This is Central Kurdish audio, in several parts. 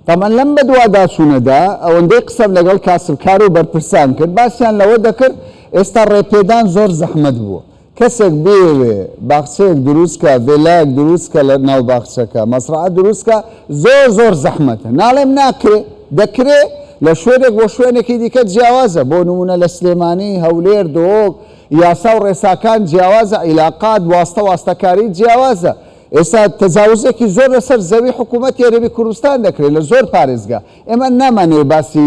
تەبعەن لەم بەدواداچوونەدا ئەوەندەی قسەم لەگەڵ کاسبکار و بەرپرسان کرد باسیان لەوە دەکرد ئێستا ڕێپێدان زۆر زەحمەت بووە کەسێک بیەوێ باخچەیەک دروست کا ڤێلایەک دروست کا لە ناو باخچەکە مەزرەعە دروست کا زۆر زۆر زەحمەتە ناڵێم ناکرێ دەکرێ لە شوێنێک بۆ شوێنێکی دیکە جیاوازە بۆ نمونە لە سلێمانی هەولێر دهۆک یاسا و ڕێساکان جیاوازە عیلاقات واستە واستەکاری جیاوازە ئێستا تەجاوزێکی زۆر لەسەر زەوی حکوومەتی هەرێمی کوردستان دەکرێت لە زۆر پارێزگا. ئێمە نامانەوێت باسی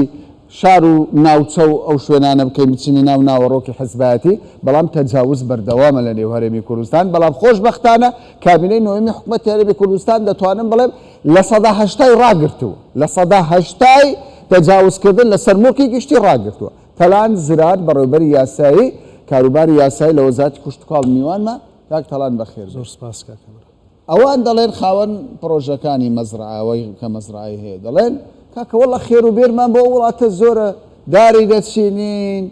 شار و ناوچە و ئەو شوێنانە بکەین بچینە ناو ناوەڕۆکی حزبایەتی، بەڵام تەجاوز بەردەوامە لە نێو هەرێمی کوردستان، بەڵام خۆشبەختانە کابینەی نۆیەمی حکوومەتی هەرێمی کوردستان دەتوانم بڵێم 80%ی ڕاگرتووە، 80%ی تەجاوزکردن لەسەر موڵکی گشتی ڕاگرتووە. تەلان زرار، بەڕێوەبەری یاسایی کاروباری یاسایی لە وەزارەتی کشتوکاڵ میوانمە. کاک تەڵان بەخێر زۆر سپاس کاک کامەران. ئەوان دەڵێن خاوەن پڕۆژەکانی مەزرەعە ئەوەی کە مەزرەعەی هەیە دەڵێن کاکە وەڵا خێر و بێرمان بۆ ئەو وڵاتە زۆرە داری دەچینین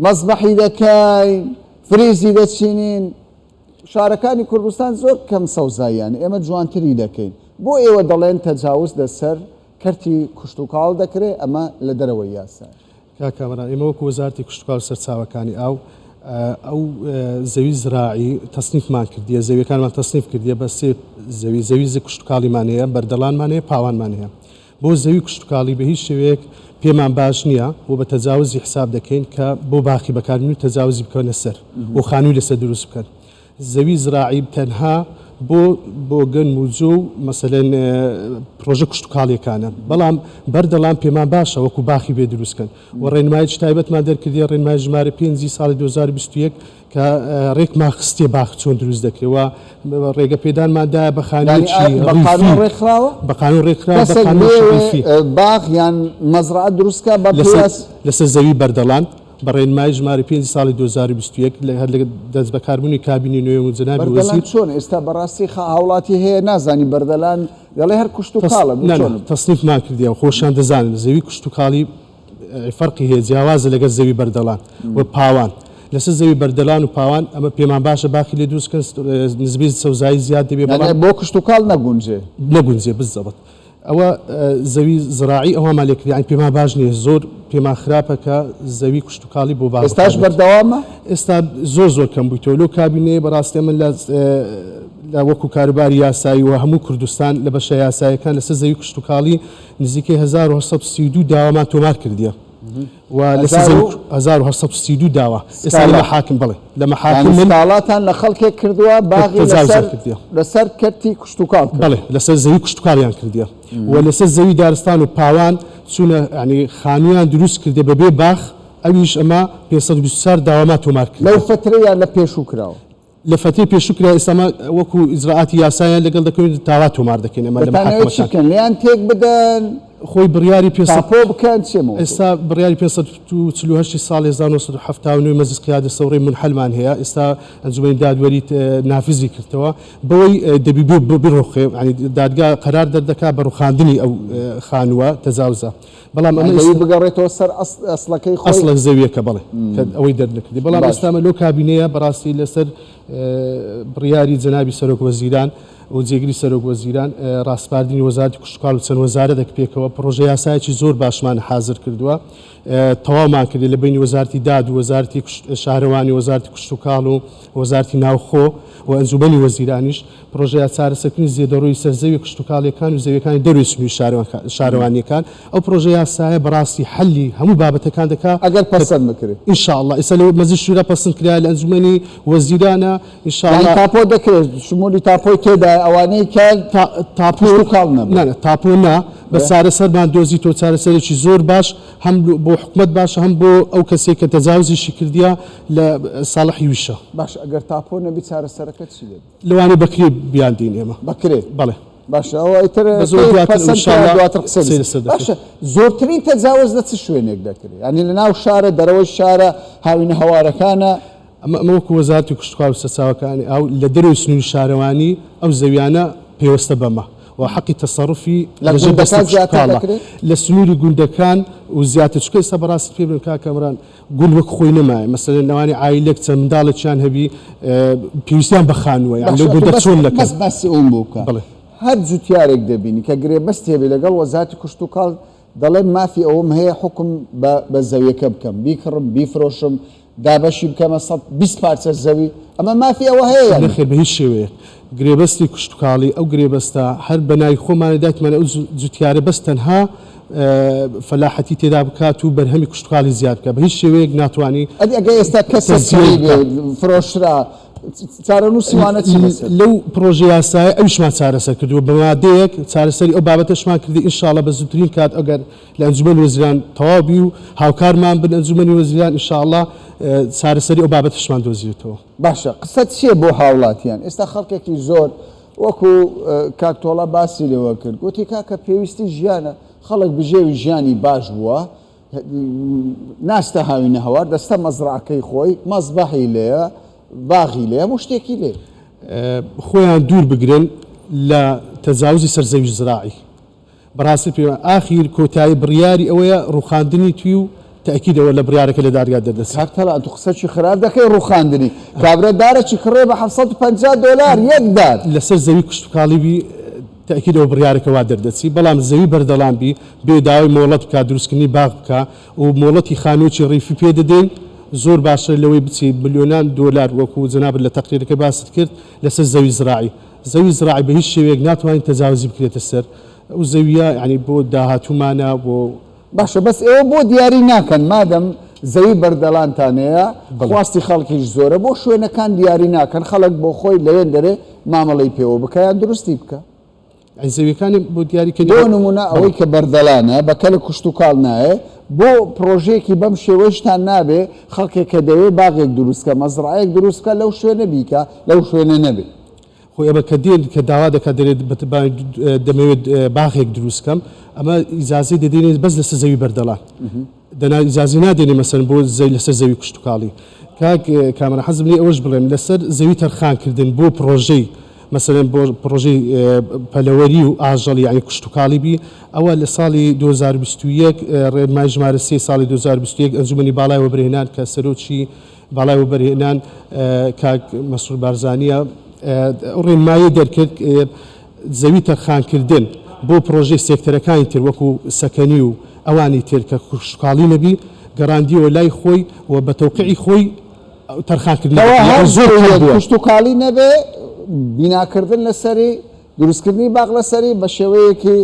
مەزبەحی دەکەین فریزی دەچینین شارەکانی کوردستان زۆر کەم سەوزاییان ئێمە جوانتری دەکەین بۆ ئێوە دەڵێن تەجاوز لەسەر کەرتی کشتوکاڵ دەکرێ ئەمە لە دەرەوەی یاسایە. کاک کامەران، ئێمە وەکو وەزارەتی کشتوکاڵ و سەرچاوەکانی ئاو ئەو زەوی زراعی تەسنیفمان کردیە، زەویەکانمان تەسنیف کردیە بە سێ زەوی، زەوی کشتوکاڵیمان هەیە، بەردەڵانمان هەیە، پاوانمان هەیە. بۆ زەوی کشتوکاڵی بە هیچ شێوەیەک پێمان باش نییە و بە تەجاوزی حساب دەکەین کە بۆ باخی بەکاربێنن و تەجاوزی بکەنە سەر و خانووی لەسەر دروست بکەن. زەوی زراعی تەنها بۆ بۆ گەنم و جۆ و مەسەلەن پڕۆژە کشتوکاڵیەکانە بەڵام بەردەڵام پێمان باشە وەکو باخی بێ دروست کەن و ڕێنماییکی تایبەتمان دەرکردیە ڕێنمایی ژمارە پێنجی ساڵی 2021 کە ڕێکمان خستیە باخ چۆن دروست دەکرێ و ڕێگە پێدانمان دایە بە خانوویەکی بە قانون ڕیفی ڕێکخراوە بە قانون ڕێکخراوە بە کەسێک قانونێکی بێوێ ڕیفی باخ یان مەزرەعە دروست کا بە لەسەر پێی لەسەر زەوی بەردەڵان بە ڕێنمایی ژمارە پێنجی ساڵی 2021 لە هەر لە دەستبەکاربوونی کابینەی نۆیەم و جەنابی بەردەلان وەزیر. چۆنە ئێستا بەڕاستی خا هاوڵاتی هەیە نازانی بەردەلان دەڵێ هەر تەس کوشتوکاڵە بو نا نا چۆنە؟ تەسنیفمان کردیە و خۆشیان دەزانن زەوی کشتوکاڵی فەرقی هەیە جیاوازە لەگەر زەوی بەردەڵان و پاوان لەسەر زەوی بەردەلان و پاوان ئەمە پێمان باشە باخی لێ دروست کەن نزبی سەوزایی زیاد دەبێ یانی بەڵام بۆ کشتوکاڵ نەگونجێ؟ نەگونجێ بزەبت. ئەوە زەوی زراعی ئەوهامان لێ کرد یانی پێمان باش نییە زۆر پێمان خراپە کە زەوی کشتوکاڵی بۆ باغ ئێستاش بەکار بێت. بەردەوامە؟ ئێستا زۆر زۆر کەم بوویتەوە لەو کابینەیە بەڕاستی ئەمن لە لە وەکو کاروباری یاسایی و هەموو کوردستان لە بەشە یاساییەکان لەسەر زەوی کشتوکاڵی نزیکەی 1832 داوامان تۆمار کردیە. و لە 1832 داوا ئێستا لە مەحاکم بەڵێ لە مەحاکم من سکاڵاتان لە خەڵکێک کردووە باغی لەسەر لەسەر کەرتی کشتوکاڵ بەڵێ لەسەر زەوی کشتوکاڵیان کردیە و لەسەر زەوی دارستان و پاوان چوونە ینی خانوویان دروست کردێ بەبێ باخ ئەویش ئەمە 524 داوامان تۆمار کرد لەو فترەیە لە پێشوو کراوە. لە فەترەی پێشوو کرا ئێستا ئەمە وەکو ئیجرائاتی یاسایان لەگەڵ دەکەوین داوا تۆمار دەکەین ئەمە لە دەتانەوێت چی مەحاکمەکان. بکەن لێیان تێک بدەن؟ خۆی بڕیاری پێ سەد تاپۆ بکەن چیە مەوزوع؟ ئێستا بڕیاری 548 ی ساڵی 1979 مەجلس قیادە سەوڕەی مونحەلمان هەیە ئێستا ئەنجومەنی دادوەری نافزی کردەوە بەوەی دەبی بۆ بڕوخێ یانی دادگا قەرار دەردەکا بە ڕوخاندنی ئەو خانووە تەجاوزە بەڵام ئەمە زەوی بگەڕێتەوە سەر ئەسڵەکەی خۆی. ئەسڵە زەویەکە بەڵێ کە ئەوەی دەرنەکردی بەڵام ئێستا ئەمە لەو کابینەیە بەڕاستی لەسەر بڕیاری جەنابی سەرۆک وەزیران و جێگری سەرۆک وەزیران ڕاسپاردنی وەزارەتی کشتوکاڵ و چەند وەزارەتێک پێکەوە پڕۆژە یاسایەکی زۆر باشمان حازر کردووە تەواومان کردی لە بینی وەزارەتی داد و وەزارەتی شارەوانی وەزارەتی کشتوکاڵ و وەزارەتی ناوخۆ و ئەنجومەنی وەزیرانیش پڕۆژەیا چارەسەرکردنی زێدەڕۆیی سەر زەویە کشتوکاڵییەکان و زەویەکانی دەرەوەی سنووری شارەوانییەکان، ئەو پڕۆژە یاسایە بەڕاستی حەلی هەموو بابەتەکان دەکا ئەگەر پەسەند بکرێ. ان شاء اللە ئێستا لە مەجلیس شورا پەسند کرایە لە ئەنجومەنی وەزیرانە ان شاء یانی اللە. تاپۆ دەکرێ شمولی تاپۆی تێدایە ئەوانەی کە تاپۆ کشتوکاڵ نەبوو. نا نا تاپۆ نا بەس چارەسەرمان دۆزیتەوە چارەسەرێکی زۆر باش هەم بۆ حکومەت باشە هەم بۆ ئەو کەسەی کە تەجاوزیشی کردیە لە ساڵحی ویشە. باشە ئەگەر تاپۆ نەبی چارەسەرەکە چی دەبی؟ لەوانەیە بە کرێ بیاندەین ئێمە. بە کرێ؟ بەڵێ. باشە ئەوە ئیتر بە زۆر کەی دواتر پەسەند ان شاء کرا اللە دواتر قسەی قسەی لەسەر لەسەر دەکەین. باشە زۆرترین تەجاوز لە چ شوێنێک دەکرێ؟ یانی لە ناو شارە، دەرەوەی شارە، هاوینە هەوارەکانە؟ ئەمە ئەمە وەکوو وەزارەتی کشتوکاڵ و سەرچاوەکانی ئاو لە دەرەوەی سنووری شارەوانی ئەو زەویانە پەیوەستە بەمە و حەقی تەسەڕوفی لە لە ژێر دەستی گوندەکان زیاتر کشتوکاڵە دەکرێ؟ لە سنووری گوندەکان و زیاتر چونکە ئێستا بەڕاستی پێ بڵێم کاک کامەران گوند وەک خۆی نەمایە مەسەلەن لەوانەیە عایلەک چەند منداڵێکیان هەبی پێویستیان بە خانووە یان باشە لەو ئەتوو گوندە بەس چۆن دەکەن بەس باسی ئەوم بۆ بکە بەڵێ. هەر جوتیارێک دەبینی کە گرێبەستی هەبێ لەگەڵ وەزارەتی کشتوکاڵ دەڵێ مافی ئەوەم هەیە حوکم بە بە زەویەکە بکەم، بیکڕم، بیفرۆشم، دابەشی بکەمە 120 پارچە زەوی، ئەمە مافی ئەوە هەیە یان نا؟ نەخێر بە هیچ شێوەیەک. گرێبەستی کشتوکاڵی ئەو گرێبەستە هەر بە ناوی خۆمانە دایتمانە ئەو جوتیارە بەس تەنها فەلاحەتی تێدا بکات و بەرهەمی کشتوکاڵی زیاد بکات بە هیچ شێوەیەک ناتوانی ئەدی ئەگەر ئێستا کەسێک تەجزیەی کڕیبێ بکات. فرۆشرا چارەنووسی وانە چی بەسەر؟ لەو پڕۆژە یاسایە ئەویشمان چارەسەر کردووە بە مادەیەک چارەسەری ئەو بابەتەشمان کردی ان شاء اللە بە زووترین کات ئەگەر لە ئەنجومەنی وەزیران تەواو بی و هاوکارمان بن ئەنجومەنی وەزیران ان شاء اللە چارەسەری ئەو بابەتەشمان دۆزیوێتەوە. باشە قسەت چیە بۆ هاوڵاتیان ئێستا خەڵکێکی زۆر وەکو کاک تۆڵا باسی لێوە کرد گوتی کاکە پێویستی ژیانە خەڵک بژێوی ژیانی باش بووە ناستە هاوینە هەوار دەستە مەزرعەکەی خۆی مەزبەحی لێیە باغی لێیە هەموو شتێکی لێ. خۆیان دوور بگرن لە تەجاوزی سەر زەوی زراعی بەڕاستی پێ ئاخیر کۆتایی بڕیاری ئەوەیە ڕوخاندنی توی و تەئکید ئەوە لە بڕیارەکە لە دادگا دەردەچێت. کاک تەڵا تو قسەکی خراپ دەکەی ڕوخاندنی کابرا دارەکی کڕێ بە 750 دۆلار یەک دار. لەسەر زەوی کشتوکاڵی بی تەئکید ئەوە بڕیارەکە وا دەردەچی بەڵام زەوی بەردەڵان بی بێ داوای مۆڵەت بکا دروستکردنی باغ بکا و مۆڵەتی خانوویەکی ڕیفی پێ دەدەین زۆر باشترە لەوەی بچی ملیۆنان دۆلار وەکو جەنابت لە تەقریرەکە باست کرد لەسەر زەوی زراعی زەوی زراعی بە هیچ شێوەیەک ناتوانین تەجاوزی بکرێتە سەر ئەو زەویە یانی بۆ داهاتوومانە بۆ. باشە بەس ئێوە بۆ دیاری ناکەن مادەم زەوی بەردەڵانتان هەیە بەڵێ. خواستی خەڵکیش زۆرە بۆ شوێنەکان دیاری ناکەن خەڵک بۆ خۆی لەوێندەرێ مامەڵەی پێوە بکا یان دروستی بکا؟ یانی زەویەکانی بۆ دیاری کەین بۆ نمونە بەڵێ. ئەوەی کە بەردەڵانە بە کەلک کشتوکاڵ نایێ بۆ پڕۆژەیەکی بەم شێوەیشتان نابێ خەڵکێک کە دەیەوێ باغێک دروست کا مەزرەعەیەک دروست بکا لەو شوێنە بیکا لەو شوێنە نەبێ. خۆ ئێمە کە دێن کە داوا دەکات دەرێت دەمەوێت باغێک دروست کەم ئەمە ئیجازەی دەدەینێ بەس لەسەر زەوی بەردەڵان دەنا ئیجازەی نادەینێ مەسەلەن بۆ زەوی لەسەر زەوی کشتوکاڵی کاک کامەران حەزم لێ ئەوەش بڵێم لەسەر زەوی تەرخانکردن بۆ پڕۆژەی مەسەلەن بۆ پڕۆژەی پەلەوەری و ئاژەڵی یانی کشتوکاڵی بی ئەوە لە ساڵی 2021 ڕێنمای ژمارە سێ ساڵی 2021 ئەنجومەنی باڵای وەبەرهێنان کە سەرۆکی باڵای وەبەرهێنان کاک مەسرور بارزانییە ئەو ڕێنمایەی دەرکرد زەوی تەرخانکردن بۆ پڕۆژەی سێکتەرەکانی تر وەکو سەکەنی و ئەوانی تر کە کشتوکاڵی نەبی گەڕاندیەوە لای خۆی و بە تەوقیعی خۆی تەرخانکردنی کەوا دەکرد هەر یانی زۆر کەم زەویەک بووە. کشتوکاڵی نەبێ بیناکردن لەسەری دروستکردنی باخ لەسەری بە شێوەیەکی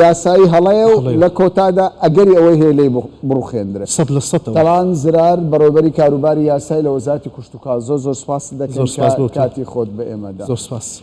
یاسایی هەڵەیە و هەڵەیە. لە کۆتادا ئەگەری ئەوەی هەیە لێی بڕوخێندرێ. 100% ئەوە. تەڵان زرار، بەڕێوەبەری کاروباری یاسایی لە وەزارەتی کشتوکاڵ، زۆر زۆر سوپاست زۆر دەکەین کە سوپاس بۆ تۆ. کاتی خۆت بە ئێمە دا. زۆر سوپاس.